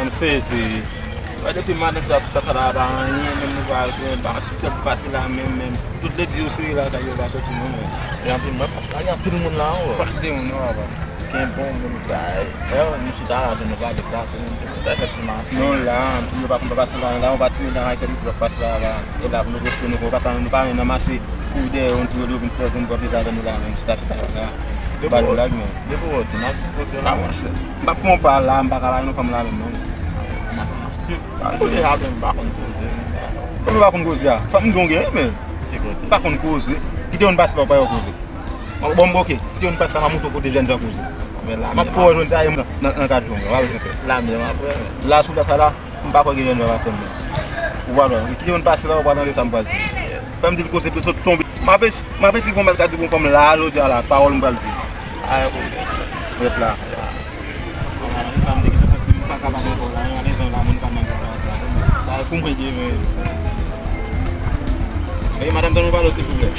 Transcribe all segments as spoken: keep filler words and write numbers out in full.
M sezi. Wè, depi maten sa, tout sa la pa anyen, menm nou pa gen, pa ti kèk pase la, menm, menm. Tout ledi yo sere la, kay yo pa soti non, men. E anpil mwen, paske pa gen anpil moun la, wè. Pase moun, wè, wè. Gen bon moun, sa, e, e, nou chita la, nou pa deplase, nou te fè ti mache. Non, la, yo pa konn pa pase la, la, yon pa timoun nan Ayisyen, nou pase la, la. E la, pou nou rete, nou konn pase la, nou pa nan mache, kouri dèyè, yon tou, yo vin fè, vin pran plezi avè nou la, menm, chita, chita, la. Yo ba nou lag, men. Depi w wè ti, n a jis poze la, monchè. M p ap fè yon pa la, m pa ka bay yon fanm la menm, non. N ap, n ap swiv. Kote a menm, m pa konn koze. Kòman w pa konn koze a? Fanm gen w gen, men. Ki kote? M pa konn koze. Kite yon pase la, w pa yon koze. Bon, m oke. Kite yon pase la, m ap montre w kote jèn jan koze. Men la, m ap fè w jwenn sa, nan, nan, nan kat jou, w pa bezwen pè. La, men, m ap wè, men. La, sou plas la, m pa kwè gen jèn jan pase m, men. Ou pa wè. Kite yon pase la, w pa tande sa m pral di. Yes. Fè m di l koze, pou l sot tonbe. M ap es-, m ap eseye fè yon bagay pou yon fanm la, jodi a la, pawòl m pral di. Ay, pou rèt la. Sa m te gen sa, sa m pa ka pa gen kò la, yon rezon la, moun pa mande la, la. Sa e pou mwen gen, men. Ey, madanm, tann nou pale, silvouplè.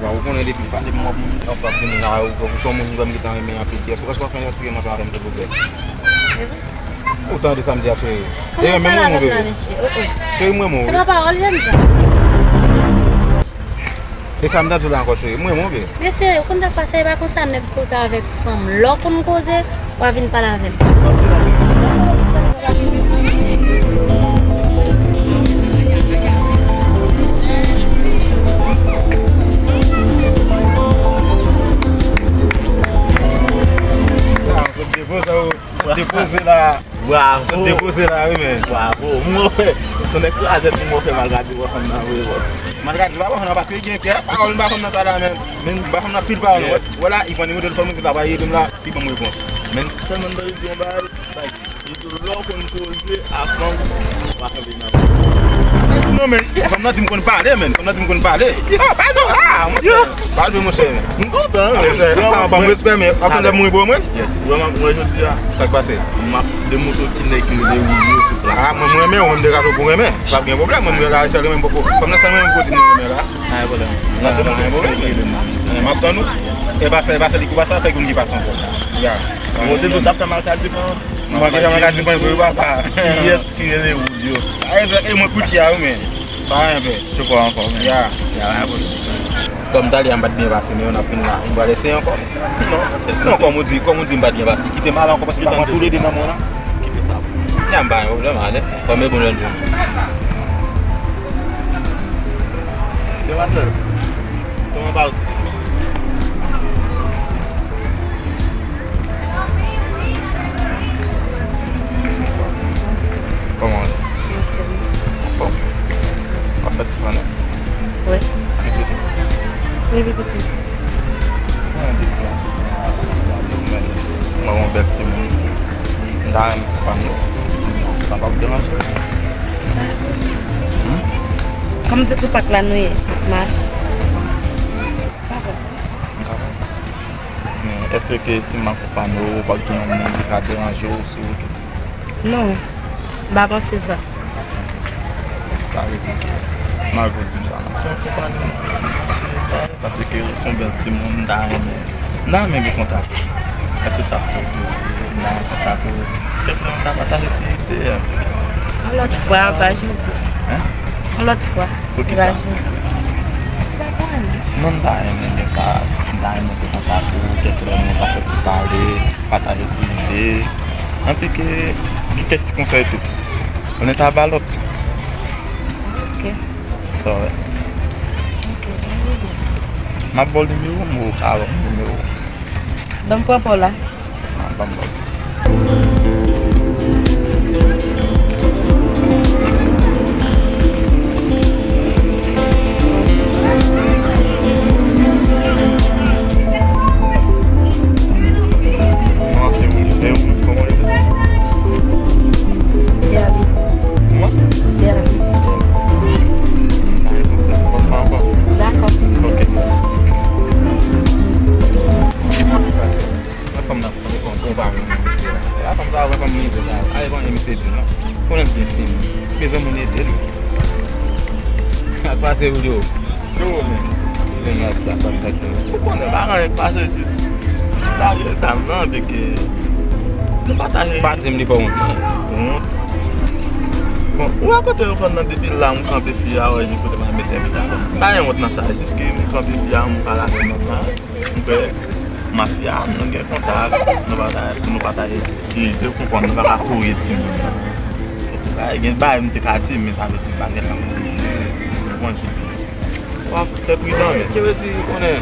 Bon, ou konnen depi pale m, w ap, w ap vin la, ou, ou se yon moun mwen gentan renmen anpil. Èske w ka fè yon ti renmen avè m, silvouplè? Ou tande sa m di a, cheri? Kòman w pale avè m la, mesye? Oh, oh. Cheri, m renmen w, wi. Se pa pawòl jènjan. E sa m ta di w la ankò, cheri? M renmen w, byen. Mesye, ou konn sa k pase, e pa konsa nèg koze avèk fanm. Lè w konn koze, w a vin pale avè m. Sa, w depoze la. Bravo. Depoze la, wi, men. Bravo. Mwen wè, se nèg kraze pou mwen fè malgadi wè fanm nan vre, bòs. Malgadi pa wè fanm nan paske gen kè, pawòl m pa fanm nan sa la, men. Men ba fanm nan pil pawòl, wè. Wè la, li pran nimewo telefòn mwen, se la pa ede m la, li ban m repons. Men sèlman m ta di yon bagay, like, li di lè w konn koze a fanm, ou pa kanpe nan. Non, men, fanm nan di m konn pale, men. Fanm nan di m konn pale. Ah, padon, ah, mon chè. Pa jwe, monchè. M kontan, wi. Ah, monchè, ah, ban m respè, men w ap tande m ri pou mwen. Yes. Wè, m ap, wè, jodi a. Sa k pase? M ap demontre w ki nèg ki rele Julio sou plas la. Ah, mwen, mwen renmen w, mwen m te ka fè w pou renmen. Pa gen pwoblèm, mwen, mwen la, sèl renmen m poko. Kòm nan sèl renmen m kote nou renmen la. Pa gen pwoblèm. N ap demontre w ki nèg ki rele m. Eh, m ap tann ou. E pa sa, e pa sa, li kou pa sa, fè koun ki pase ankò. Ya. Mwen te di w t ap fè malkadi pran. Mwen te fè malkadi pran pou yo, papa. Kiyès ki rele Julio? Ah, e mwen kout ki a, wi, men. Pa anyen, pè. Chokwa ankò, men. Ya. Ya, pa gen pwoblèm. Kòm talè a m pa t byen pase, men yo n ap vin la. M pral eseye ankò. Non, non, kòm ou di, kòm ou di m pa t byen pase. Kite m ale ankò, paske m pa pran toulede nan men w la. Kite sa. Ya, m pa gen pwoblèm, ale. Kòm e bon lè l bon. Yo, madanm. Kòman pa ou, silvouplè? Kòman w ye? Anfòm. W ap fè ti flannen? Wi. Pitit ou? Wi, pitit mwen. Mwen di byen. Mwen yon bèl timoun. M ta renmen konprann yo. Sa p ap deranje w? Kòm se sou pak la nou ye, mach. M kapab. Men èske si m akonpanye w, w p ap gen yon moun ki ka deranje w sou wout ou? Non, m pa panse sa. Sa vle di ke, malgre w di m sa, m ap fè yon konpanye, yon ti mache, paske ou se yon bèl timoun, m ta renmen, m ta renmen gen kontak ou. Èske sa ap fè w plezi? M ta renmen kontak ou. Kèk lè nou ta pataje ti ide. Yon lòt fwa, pa jodi. Hein? Yon lòt fwa. Poukisa? Non, m ta renmen gen sa. M ta renmen te kontak ou, kèk lè nou ta fè ti pale, pataje ti ide. Anpike, gen kèk ti konsèy tou. On est à Balot. Ok. Sa wè. Ok, bon ide. M ap ba w nimewo m, ou ka ban m nimewo. Ban m pran pa w la. Ah, ban m ba w. Kòman se ou? E ou menm, kòman w rele? Derby. Kòman? Derby. Dakò. Ok. Mwen fanm nan, mwen konn, konn pa mwen, mwen mesye la. La fanm sa, wè fanm mwen ide la. Ale konnen misye di non. Konnen l gen fi. Bezwen moun ede l. Ak pase ou yo. Yo, men. Men y ap, y ap, y ap, y ap. Ou konnen bagay pase jis. Sa vye dam nan, deke Pa di m li pa wont non. Wont? Bon, ou wè kote yo fann nan depi la m kanpe fi a, wè, di kote m al mete fi a. Pa gen wont nan sa, jis ke m kanpe fi a, m pale avè nonm la. M kwè mafya, nou gen kontak, nou pa ta, nou pa ta, ti, te konprann, nou pa ka kouri timoun nan. Gen bagay m te ka di, men sa vle di m pa gen tan pou di. Ou konprann, J P? W ap fè pridan, men. Ki vle di, konnen,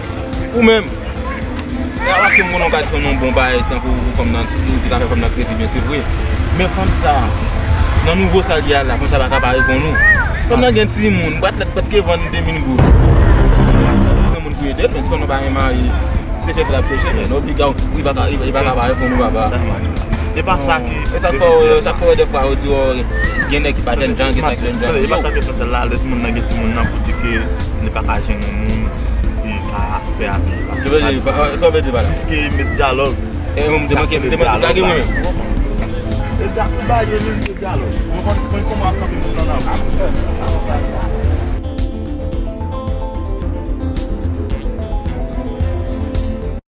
ou menm, e pa paske m konnen w ka di fanm nan yon bon bagay, tankou ou fanm nan, li te ka fè fanm nan kredi byen, se vre. Men fanm sa, nan nivo sa l ye a la, fanm sa pa ka pa reponn ou. Fanm nan gen timoun, bwat lèt pèt ke vann de mil goud. Gen moun pou ede l, men si fanm nan pa gen mari, se fèt l ap chèche, men obliga, li pa ka, li pa ka pa reponn ou, papa. E pa sa ki. E sa k fè w, sa k fè w dèfwa yo di w gen nèg ki pa jènjan, gen sa ki jènjan. E pa sa ki fè sèl la, lè timoun nan gen timoun nan pou di ke li pa ka jwenn yon moun ki ka fè avè l. Sa vle di, sa vle di pa la. Jiske met dyalòg. E mwen, m te manke, m te manke blage mwen menm. E da, ou ba yo menm se dyalòg. Mwen konn, mwen kòman ap kanpe moun nan la.